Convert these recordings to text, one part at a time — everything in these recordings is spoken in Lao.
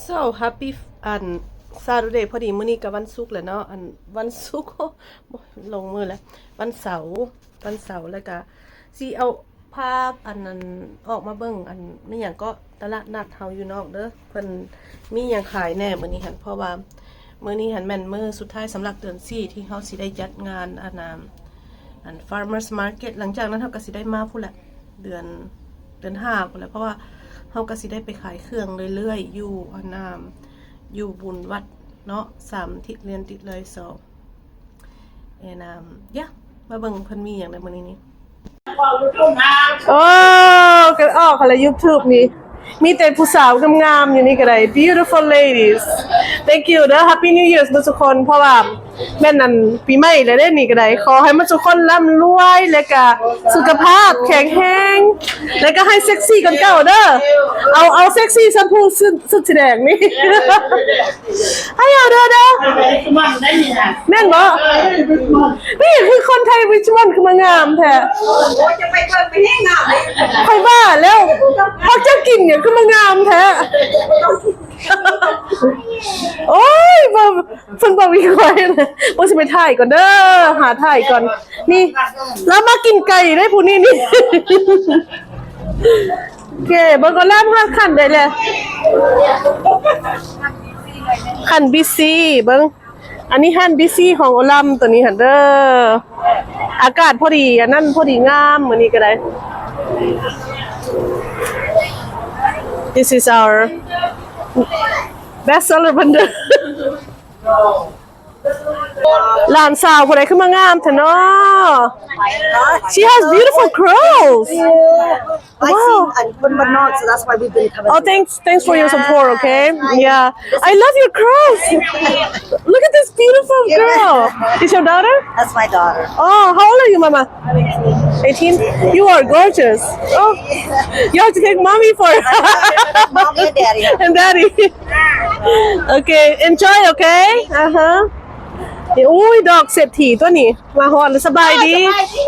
So happy ອັນ Saturday ພໍດີມື້ນີ້ກໍວັນສຸກແລ້ວເນາະ ອັນ ວັນສຸກ ລົງມື້ແລ້ວ ວັນເສົາ ວັນເສົາ ແລ້ວກໍຊິເອົາ ພາ ອັນນັ້ນ ອອກມາເບິ່ງ ອັນ ມີຫຍັງເກາະ ຕະຫຼາດນັດເຮົາຢູ່ນອກເດີ ເພິ່ນມີຫຍັງຂາຍແດ່ມື້ນີ້ຫັ້ນ ເພາະວ່າມື້ນີ້ຫັ້ນແມ່ນມື້ສຸດທ້າຍສຳລັບເດືອນສີ່ ທີ່ເຮົາຊິໄດ້ຈັດງານ ອັນ ອັນ Farmers Market ຫຼັງຈາກນັ້ນເຮົາກໍຊິໄດ້ມາພຸ້ນແຫຼະ ເດືອນ ເດືອນຫ້າພຸ້ນແຫຼະ ເພາະວ່າເຮົາກໍຊິໄດ້ໄປຂາຍເຄື່ອງເລື້ອຍໆ ຢູ່ ອັນ ຢູ່ບຸນວັດເນາະ ສາມທິດລຽນຕິດເລີຍ so and um yeah ມາເບິ່ງເພິ່ນມີຫຍັງໃນມື້ນີ້ນີ້ ໂອ້ ກໍອອກຫັ້ນລະ YouTube ນີ້ ມີແຕ່ຜູ້ສາວງາມໆ ຢູ່ນີ້ກໍໄດ້ beautiful ladies thank you ເດີ Happy New Year's ເບິດທຸກຄົນ ເພາະວ່າ ແມ່ນອັນປີໃໝ່ແລ້ວເດ້ນີ້ກໍໄດ້ ຂໍໃຫ້ໝົດທຸກຄົນລ່ຳລວຍ ແລ້ວກະສຸຂະພາບແຂງແຮງ ແລ້ວກະໃຫ້ເຊັກຊີກວ່າເກົ່າເດີ ເອົາ ເອົາເຊັກຊີຊຳພູຊຸດ ຊຸດສີແດງນີ້ ໃຫ້ເອົາເດີເດີ ແມ່ນບໍ່? ນີ້ຄືຄົນໄທ Richmond ຄືມາງາມແທ້ ຂ້ອຍວ່າແລ້ວ ພວກເຈົ້າກິນຫຍັງຄືມາງາມແທ້ ໂອ້ຍ ເພິ່ນບໍ່ມີຄວາຍ ເບິ່ງຊິໄປຖ່າຍກ່ອນເດີ ຫາຖ່າຍກ່ອນ ນີ້ ລາວມາກິນໄກ່ເດ້ຜູ້ນີ້ນີ້ ໂອເຄ ເບິ່ງກໍລາມຮອດຂັ້ນໄດ້ແລ້ວ ຂັ້ນບີຊີ ເບິ່ງ ອັນນີ້ຮ້ານບີຊີຂອງໂອລຳໂຕນີ້ຫັ້ນເດີ ອາກາດພໍດີ ອັນນັ້ນພໍດີງາມ ມື້ນີ້ກໍໄດ້ This is our best seller vendor ຫຼານສາວຜູ້ໃດຄືມາງາມແທ້ເນາະ She has beautiful curls. I see, and ຄົນບ້ານນອກ so that's why we've been coming. Oh, thanks, thanks for your support, okay? Yeah. I love your curls. Look at this beautiful girl. Is your daughter? That's my daughter. Oh, how old are you, Mama? Eighteen. You are gorgeous. Oh, you have to take mommy for Mommy and daddy. And daddy. Okay, enjoy, okay? Uh-huh. ໂອ້ຍ ດອກເສດຖີຕົວນີ້ ມາຮອດແລ້ວ ສະບາຍດີ ສະບາຍດີ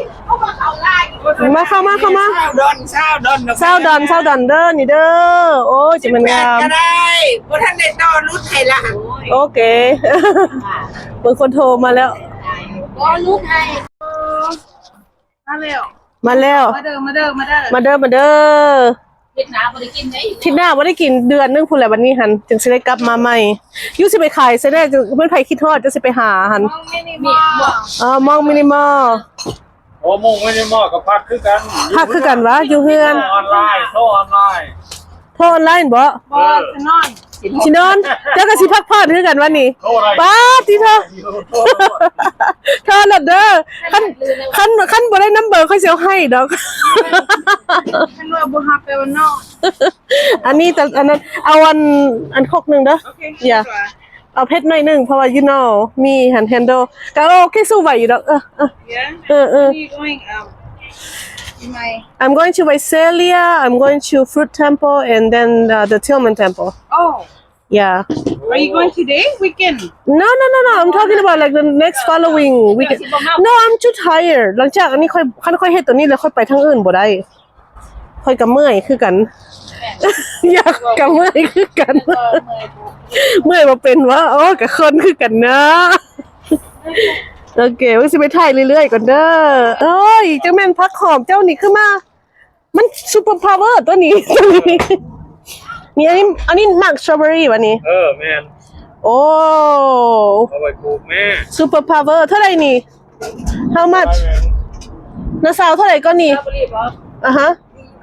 ເຂົ້າມາ ເຂົ້າມາ ເຂົ້າມາ ຊາວດອນ ຊາວດອນ ຊາວດອນ ຊາວດອນເດີ ນີ້ເດີ ໂອ້ຍ ຈະແມ່ນງາມ ສິບແປດກໍໄດ້ ບໍ່ທັນໄດ້ຕໍ່ຫຼຸດໃຫ້ລະ ໂອເຄ ເບິ່ງຄົນໂທມາແລ້ວ ຕໍ່ຫຼຸດໃຫ້ ມາແລ້ວ ມາແລ້ວ ມາເດີ ມາເດີ ມາເດີ ມາເດີ ມາເດີ ທິດໜ້າບໍ່ໄດ້ກິນເດ້ ທິດໜ້າບໍ່ໄດ້ກິນເດືອນໜຶ່ງພຸ້ນແຫຼະ ບັດນີ້ຫັ້ນ ຈຶ່ງຊິໄດ້ກັບມາໃໝ່ ຢູ່ຊິໄປຂາຍໃສແດ່ ແມ່ນໃຜຄິດຮອດ ເຈົ້າຊິໄປຫາຫັ້ນ ເອີ ມອງມິນິມອລ ໂອ້ ມອງມິນິມອລກໍພັກຄືກັນ ພັກຄືກັນຫວາ ຢູ່ເຮືອນ ໂທອອນລາຍ ໂທອອນລາຍ ໂທອອນລາຍບໍ? ບໍ່ ຊິນອນ ຊິນອນ ເຈົ້າກໍຊິພັກຜ່ອນຄືກັນວັນນີ້ ໂທໄດ້ ປາດຕິໂທ ໂທໂລດເດີ ຄັນ ຄັນ ຄັນບໍ່ໄດ້ນຳເບີ ຂ້ອຍຊິເອົາໃຫ້ດອກ ຄັນວ່າບໍ່ຮັບແປວ່ານອນ ອັນນີ້ແຕ່ ອັນນັ້ນ ເອົາອັນ ອັນຄົກໜຶ່ງເດີ ໂອເຄ ຢ່າ ເອົາເຜັດໜ້ອຍໜຶ່ງ ເພາະວ່າ you know me ຫັ້ນ handle ກໍໂອເຄ ສູ້ໄຫວຢູ່ດອກ ເອີ ເອີ Yeah. ເອີ ເອີ Where are you going? Um, in my I'm going to Visalia, I'm going to Fruit Temple, and then, uh, the Tillman Temple. Oh. Yeah. Are you going today? Weekend? No, no, no, no. I'm talking about, like, the next following weekend. No, I'm too tired. ຫຼັງຈາກອັນນີ້ຂ້ອຍ ຄັນຂ້ອຍເຮັດຕົວນີ້ແລ້ວ ຂ້ອຍໄປທາງອື່ນບໍ່ໄດ້. ຂ້ອຍກໍເມື່ອຍຄືກັນ. ຢາກກໍເມື່ອຍຄືກັນ. ເມື່ອຍບໍ່ເປັນຫວາ? ໂອ້ ກໍຄົນຄືກັນນະ. ໂອເຄ ວ່າຊິໄປຖ່າຍເລື້ອຍໆກ່ອນເດີ. ໂອ້ຍ ຈັ່ງແມ່ນຜັກຫອມເຈົ້ານີ້ຄືມາ ມັນ super power ຕົວນີ້. ນີ້ ອັນນີ້ ອັນນີ້ໝາກ strawberry ຫວານີ້? ເອີ ແມ່ນ. ໂອ້ ເອົາໄວ້ປູກແມ່. Super power ເທົ່າໃດນີ້? How much? ນ້າສາວ ເທົ່າໃດກ່ອນນີ້? ສະຕໍເບີຣີບໍ? ອ່າຮະ.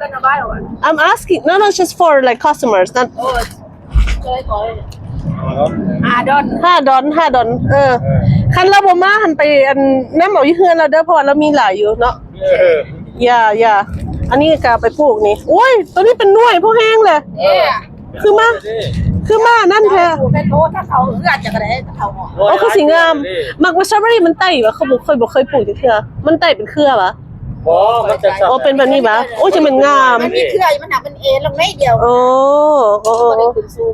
You gonna buy or what? I'm asking. No, no, just for, like, customers. Not ໂອ້ ເທົ່າໃດກໍ ຫ້າດອນ ຫ້າດອນ ຫ້າດອນ. ເອີ ເອີ ຄັນລາວບໍ່ມາຫັ້ນ ໄປອັນນຳເອົາຢູ່ເຮືອນລາວເດີ ເພາະວ່າລາວມີຫຼາຍຢູ່ເນາະ. ເອີ ຢ່າ ຢ່າ ອັນນີ້ກໍເອົາໄປປູກນີ້. ໂອ້ຍ ຕົວນີ້ເປັນໜ່ວຍພໍແຮງແຫຼະ. ເອີ ຄືມາ ຄືມາອັນນັ້ນແທ້. ປູກແມ່ນໂທ ຖ້າເຂົາເຮືອຈະກະໄດ້ເຂົາອອກ. ໂອ້ ຄືຊິງາມ. ໝາກສະຕໍເບີຣີມັນໄຕ່ຫວາ? ຂ້ອຍບໍ່ ຂ້ອຍບໍ່ເຄີຍປູກຈັກເທື່ອ. ມັນໄຕ່ເປັນເຄືອຫວາ? ບໍ່ ມັນຈະ ອໍ ເປັນແບບນີ້ຫວາ? ໂອ້ຍ ຈັ່ງແມ່ນງາມ. ມັນມີເຄືອຢູ່ ມັນຫາກເປັນເອນລົງໜ້ອຍດຽວ. ໂອ້ ໂອ້ ໂອ້ ບໍ່ໄດ້ຂຶ້ນສູງ.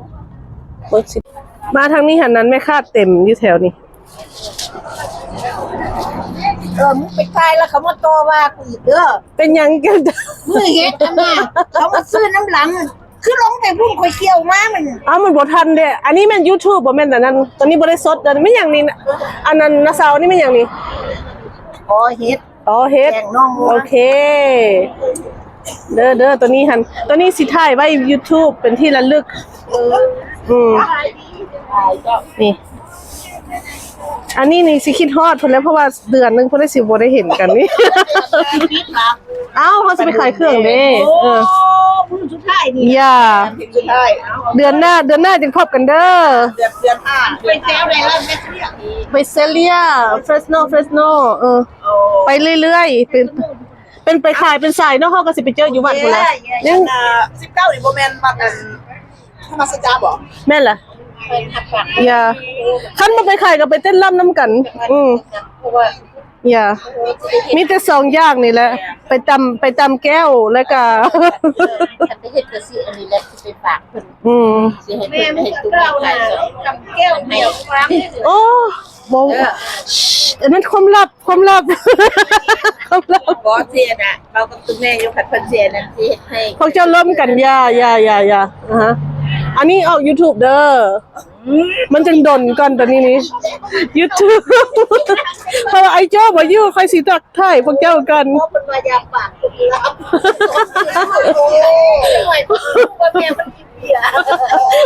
ມາທາງນີ້ຫັ້ນນັ້ນ ແມ່ຄ້າເຕັມຢູ່ແຖວນີ້. ເອີ ມຶງໄປຖ່າຍແລ້ວເຂົາມາຕໍ່ວ່າກູອີກເດີ. ເປັນຫຍັງກັນ? ມື້ເຮັດອັນນ່າ ເຂົາມາຊື້ນຳຫຼັງ. ຄືລົງໄປພຸ້ນ ຂ້ອຍກ່ຽວມາມັນ ອ້າວ ມັນບໍ່ທັນເດ້. ອັນນີ້ແມ່ນຢູທູບບໍ່ ແມ່ນອັນນັ້ນ. ຕອນນີ້ບໍ່ໄດ້ສົດເດີ. ແມ່ນຫຍັງນີ້? ອັນນັ້ນ ນ້າສາວ ອັນນີ້ແມ່ນຫຍັງນີ້? ອໍ ເຫັດ. ອໍ ເຫັດ. ແກງໜໍ່ມົວ. ໂອເຄ ເດີ ເດີ ໂຕນີ້ຫັ້ນ ໂຕນີ້ຊິຖ່າຍໄວ້ຢູທູບເປັນທີ່ລະລຶກ. ເອີ ອືມ ນີ້ ອັນນີ້ນີ້ຊິຄິດຮອດເພິ່ນແລ້ວ ເພາະວ່າເດືອນໜຶ່ງເພິ່ນຊິບໍ່ໄດ້ເຫັນກັນນີ້. ເອົ້າ ເຮົາຊິໄປຂາຍເຄື່ອງເດ້. ໂອ້ ເອີ ມື້ສຸດທ້າຍນີ້ ຢ່າ ເດືອນສຸດທ້າຍ ເດືອນໜ້າ ເດືອນໜ້າຈຶ່ງພົບກັນເດີ. ເດືອນ ເດືອນຫ້າ ໄປແຖວໃດລະ? ໄປເຊເລຍ ເຟຣສໂນ ເຟຣສໂນ. ເອີ ໄປເລື້ອຍໆ ເປັນ ເປັນໄປຂາຍເປັນສາຍເນາະ. ເຮົາກໍຊິໄປເຈີຢູ່ວັດພຸ້ນລະ. ຍັງ ສິບເກົ້ານີ້ບໍ່ແມ່ນວັດອັນທຳມະສັດຈະບໍ? ແມ່ນລະ. ຢ່າ ຄັນບໍ່ໄປຂາຍກໍໄປເຕັ້ນລຳນຳກັນ. ອືມ ເພາະວ່າ ຢ່າ ມີແຕ່ສອງຢ່າງນີ້ແຫຼະ ໄປຕຳ ໄປຕຳແກ້ວ ແລ້ວກະ ຄັນໄປເຮັດກະຊິອັນນີ້ແຫຼະ ຊິໄປຝາກເພິ່ນ. ອືມ ຊິໃຫ້ເພິ່ນເຮັດຕູ້ແມ່ຂາຍ. ຕຳແກ້ວ ໂອ້ ບໍ່ ເອີ ອັນນັ້ນຄວາມລັບ ຄວາມລັບ ຄວາມລັບ. ບໍ່ ຊິອັນນະ ເວົ້າກັບຕູ້ແມ່ຢູ່ ຄັນເພິ່ນຊິອັນນັ້ນ ຊິເຮັດໃຫ້. ພວກເຈົ້າລົມກັນ ຢ່າ ຢ່າ ຢ່າ ຢ່າ ອາຮະ. ອັນນີ້ອອກຢູທູບເດີ. ມັນຈຶ່ງດົນກ່ອນ ຕອນນີ້ນີ້ ຢູທູບ ເພາະວ່າໄອ້ໂຈ້ບໍ່ຢູ່ ຂ້ອຍຊິທັກທາຍພວກເຈົ້າກ່ອນ. ເພິ່ນວ່າຢ່າປາກ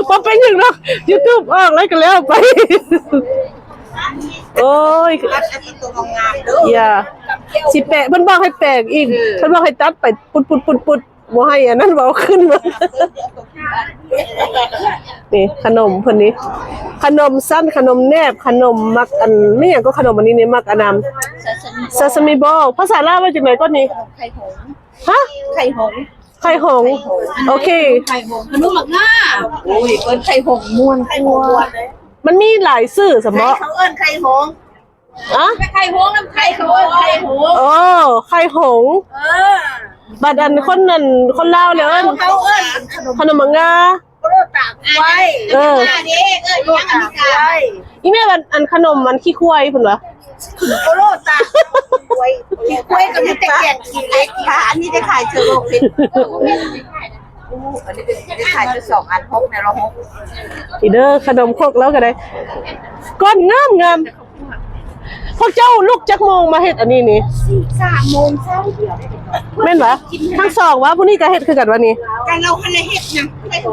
ບໍ່ເປັນຫຍັງດອກ ຢູທູບອອກແລ້ວກໍແລ້ວໄປ. ໂອ້ຍ ຢ່າ ຊິແປະ ເພິ່ນບອກໃຫ້ແປະອີກ ເພິ່ນບອກໃຫ້ຕັດໄປປຸດໆໆໆ. ບໍ່ໃຫ້ອັນນັ້ນເວົ້າຂຶ້ນມາ. ນີ້ຂະໜົມເພິ່ນນີ້ ຂະໜົມຊັ້ນ ຂະໜົມແໜບ ຂະໜົມໝາກອັນ ແມ່ນຫຍັງກໍຂະໜົມອັນນີ້ນີ້ ໝາກອັນນຳ ເຊຊາມີບໍ ພາສາລາວວ່າຈັ່ງໃດກ່ອນນີ້? ໄຂ່ຫົງ. ຮະ? ໄຂ່ຫົງ. ໄຂ່ຫົງ. ໂອເຄ. ໄຂ່ຫົງ. ຂະໜົມໝາກງາ. ໂອ້ຍ ເອີ້ນໄຂ່ຫົງມ່ວນກວ່າ. ມັນມີຫຼາຍຊື່ຊັ້ນບໍ? ເຂົາເອີ້ນໄຂ່ຫົງ. ອະ ໄຂ່ຫົງນຳ ໄຂ່ຫົງ ໄຂ່ຫົງ. ໂອ້ ໄຂ່ຫົງ. ເອີ ບັດອັນຄົນນັ້ນ ຄົນລາວແລ້ວເອີ້ນ ເຮົາເອີ້ນຂະໜົມໝາກງາ ໂກໂລຕາກໄວ. ເອີ ເອີ້ນຫຍັງອັນນີ້ກະ ອີແມ່ ອັນ ອັນຂະໜົມອັນຂີ້ຄວາຍພຸ້ນຫວາ ໂກໂລຕາກໄວ. ຂີ້ຄວາຍກໍມີແຕ່ແກງຂີ້ເຫຼັກ ອັນນີ້ໄດ້ຂາຍເຊື້ອໂລກເປັນ. ອັນນີ້ເປັນ ໄດ້ຂາຍຢູ່ສອງອັນ ຫົກແນວລະຫົກ. ອີເດີ ຂະໜົມຄົກລາວກໍໄດ້ ກ້ອນງາມໆ. ພວກເຈົ້າລຸກຈັກໂມງມາເຮັດອັນນີ້ນີ້? ສາມໂມງເຊົ້າ. ແມ່ນຫວາ? ທັງສອງຫວາ? ຜູ້ນີ້ກໍເຮັດຄືກັນຫວານີ້? ກໍລາວຫັ້ນລະເຮັດນະ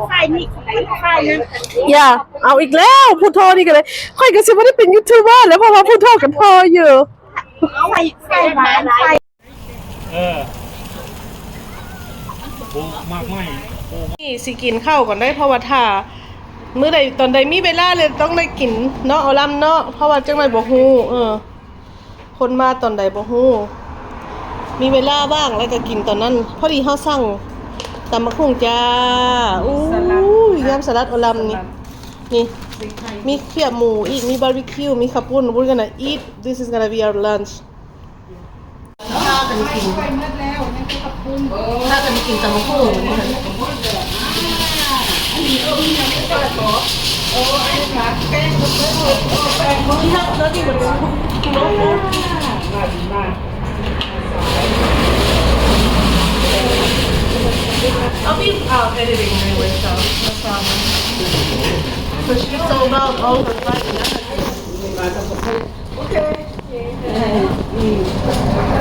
ໄຟນີ້ ໄຟນັ້ນ. ຢ່າ ເອົາອີກແລ້ວ ຜູ້ໂທນີ້ກໍເລີຍ ຂ້ອຍກໍຊິບໍ່ໄດ້ເປັນຢູທູບເບີແລ້ວ ເພາະວ່າຜູ້ໂທກໍໂທຢູ່. ເອົາໄຟ ໄຟຫຼາຍ ໄຟ ເອີ ໂອ້ ໝາກໄມ້ ໂອ້ ນີ້ຊິກິນເຂົ້າກ່ອນໄດ໋ ເພາະວ່າຖ້າມື້ໃດຕອນໃດມີເວລາແລ້ວຕ້ອງໄດ້ກິນເນາະ ເອົາລຳເນາະ ເພາະວ່າຈັ່ງໃດບໍ່ຮູ້. ເອີ ຄົນມາຕອນໃດບໍ່ຮູ້ ມີເວລາວ່າງແລ້ວກໍກິນຕອນນັ້ນ. ພໍດີເຮົາສັ່ງຕຳບັກຫຸ່ງຈ້າ. ອູ້ຍ ຍຳສະຫຼັດ ເອົາລຳນີ້ ນີ້ ມີຂຽບໝູອີກ ມີບາບີຄິວ ມີເຂົ້າປຸ້ນ. We're gonna eat. This is gonna be our lunch. ພາກັນກິນ ພາກັນກິນຕຳບັກຫຸ່ງ.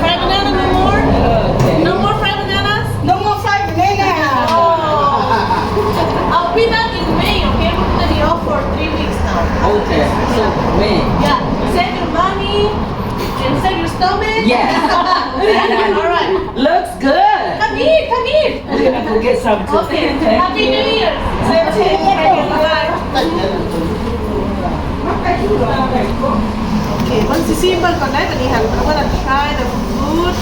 Fried banana, no more? No more fried bananas? No more fried banana. Oh. I'll be back in May, okay? We're gonna be off for three weeks now. Okay, so May. Yeah. Save your money and save your stomach. Yes. All right. Looks good. Come eat, come eat. We're gonna go get some too. Okay. Thank you. Happy New Year. Same to you. Bye. Okay, ເບິ່ງ ຊິຊີມເບິ່ງກ່ອນໄດ໋ ບັດນີ້ຫັ້ນ. I wanna try the food.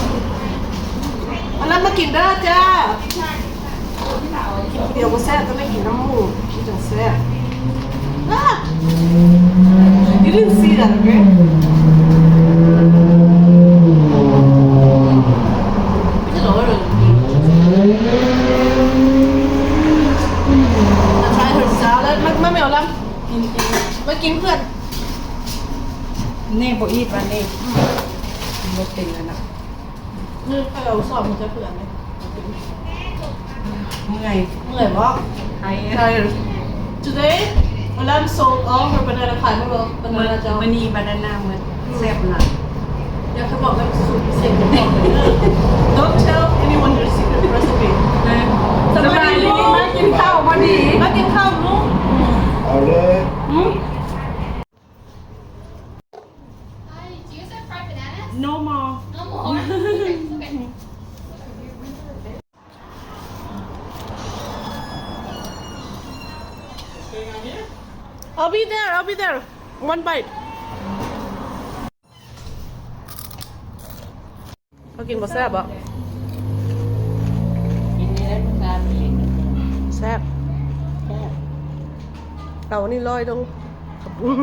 ເອົາລຳມາກິນເດີຈ້າ. ກິນຜູ້ດຽວບໍ່ແຊບ ຕ້ອງໄດ້ກິນນຳໝູ່ ມັນຈັ່ງແຊບ. Ah! You didn't see that, okay? I'll try her salad. ມາ ມາແມ່ ເອົາລຳ ມາກິນເພື່ອນ. ແນ່ບໍ່ອີດວ່າແນ່ ບໍ່ເປັນແລ້ວນະ. ນີ້ຂ້ອຍເອົາຊອມມາຈາກເພື່ອນເດ້. ເມື່ອຍ ເມື່ອຍບໍ່? Tired. Today, Olam sold all her banana. ຂາຍໝົດແລ້ວ ບານານາເຈົ້າ. ມື້ນີ້ບານານາໝົດ ແຊບຫຼາຍ. ຢາກຈະບອກວ່າສູດພິເສດຂອງເຂົາເດີ. Don't tell anyone your secret recipe. ສະບາຍດີ ມາກິນເຂົ້າພໍດີ ມາກິນເຂົ້າລູກ. ເອົາເລີຍ. No more. No more. Okay, okay. I'll be there, I'll be there. One bite. ເຂົາກິນບໍ່ແຊບບໍ? ກິນນີ້ແຫຼະ ມັນຕາມເອງ. ແຊບ. ແຊບ. ເອົາອັນນີ້ລອຍລົງ. ອືມ.